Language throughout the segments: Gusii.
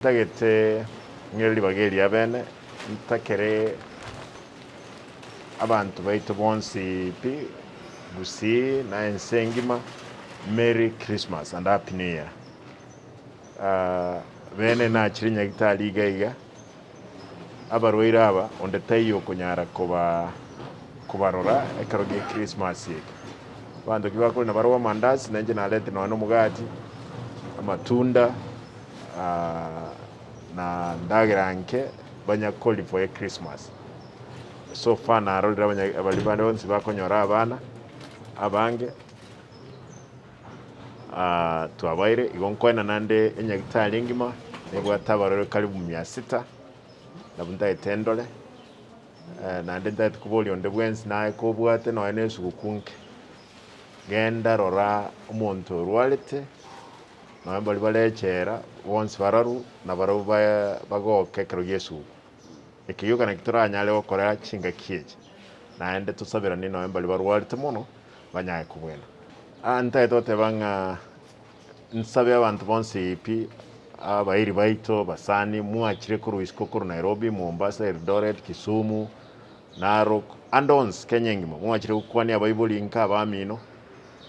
Ntagete ng'ire ribaga eria bene, ntakere abanto baito bonsi pi, Gusii na ense engima, Merry Christmas and Happy New Year. Bene nachire nyagitari iga iga, abarwaire aba onde taiyo okonyara koba kobarora ekero gie Christmas eke. Abanto ki bakorina nabarobwo amandasi, na inche naretire nonya na omogati, amatunda. na ndagera nke banya koria for echristmas. So far narorire abanya baria bande bonsi bakonyora abana abange twabaire igo nkoena naende enyagitari engima nebwate abarwaire karibu mia sita nabwo ntagete ndore naende ntagete koboria onde bwensi naye kobwate nonya na esuguku nke, genda rora omonto orwarete. Nonya mbaria bare echela, bonsi bararwe, na barabwo bagoke ekero gi'esuguku. Eke gioka nakio toranyare gokora chingaki echi, naende tosaberanie nonya mbaria barwarete mono, banyare kobwena. Aa ntagete goteba ng'a nsabe abanto bonsi pi, abairi baito, abasani, mwachire korwa isiko korwa Nairobi, Mombasa, Eldoret, Kisumu, Narok, ande onsi Kenya engima, mwachire gokwania abaibori nka abamino,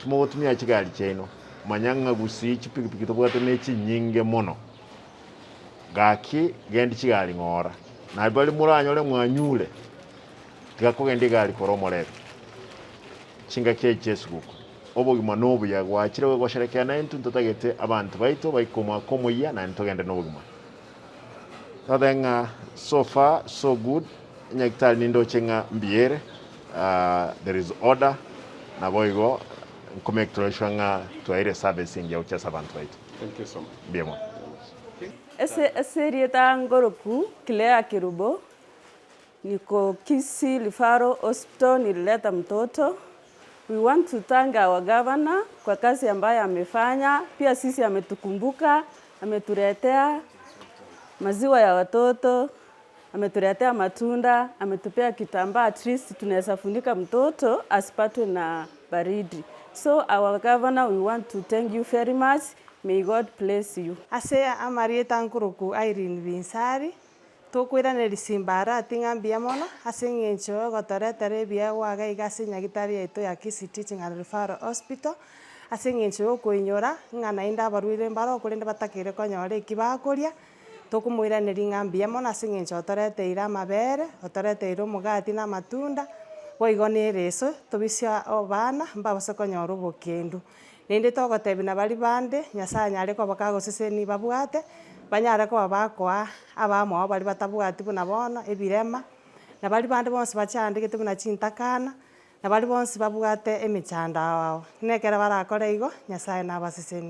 Timogotumia chigari chiaino, manya ng'a gusii chipikipiki tobwate ne chinyinge mono. Gaki gendi chigari ng'ora, na baria moranyore mwanyure, tiga kogendia egari kore omorebe. Chingaki echi chi'esuguku, obogima nobuya, gwachire gosherekea naintwe ntotagete abanto baito baike omwaka omoyia naende togende nobogima. Totebe ng'a so far so good, enyagitari nindoche ng'a mbuya ere, there is order, naboigo nko make sure ng'a twaeire service engiya gochia ase abanto baito. Thank you so much. Mbuya mono. Ase ase erieta ngoroku Clare Kerubo, niko Kisii Referral Hospital nilileta mtoto. We want to thank our governor kwa kazi ambayo amefanya, pia sisi ametukumbuka, ametuletea maziwa ya watoto, ametuletea matunda, ametupea kitambaa at least tunaweza funika mtoto asipatwe na baridi. So our governor we want to thank you very much, may God bless you. Ase amarieta nkorokwa Irene Binsari, Tokoiraneria Simbarati ng'a mbuya mono ase eng'encho y'ogotoretera ebiegwa iga iga ase enyagitari yaito ya Kisii Teaching and Referral Hospital, ase eng'encho y'okoinyora ng'a naende abarwaire mbaro korende batakeire konyora eki bakoria, tokomoiraneria ng'a mbuya mono ase eng'encho otoreteire amabere, otoreteire omogati na amatunda, boigo na ereso, tobisia abana mbabase konyora obokendu. Naende togotebia nabaria bande, Nyasae anyare koba kagosesenia babwate, banyare koba bakoa abamwabo baria batabwati buna bono ebirema, na baria bande bonsi bachandegete buna chintakana, na baria bonsi babwate emechando ao ao. Buna ekero barakore igo, Nyasae nabasesenie.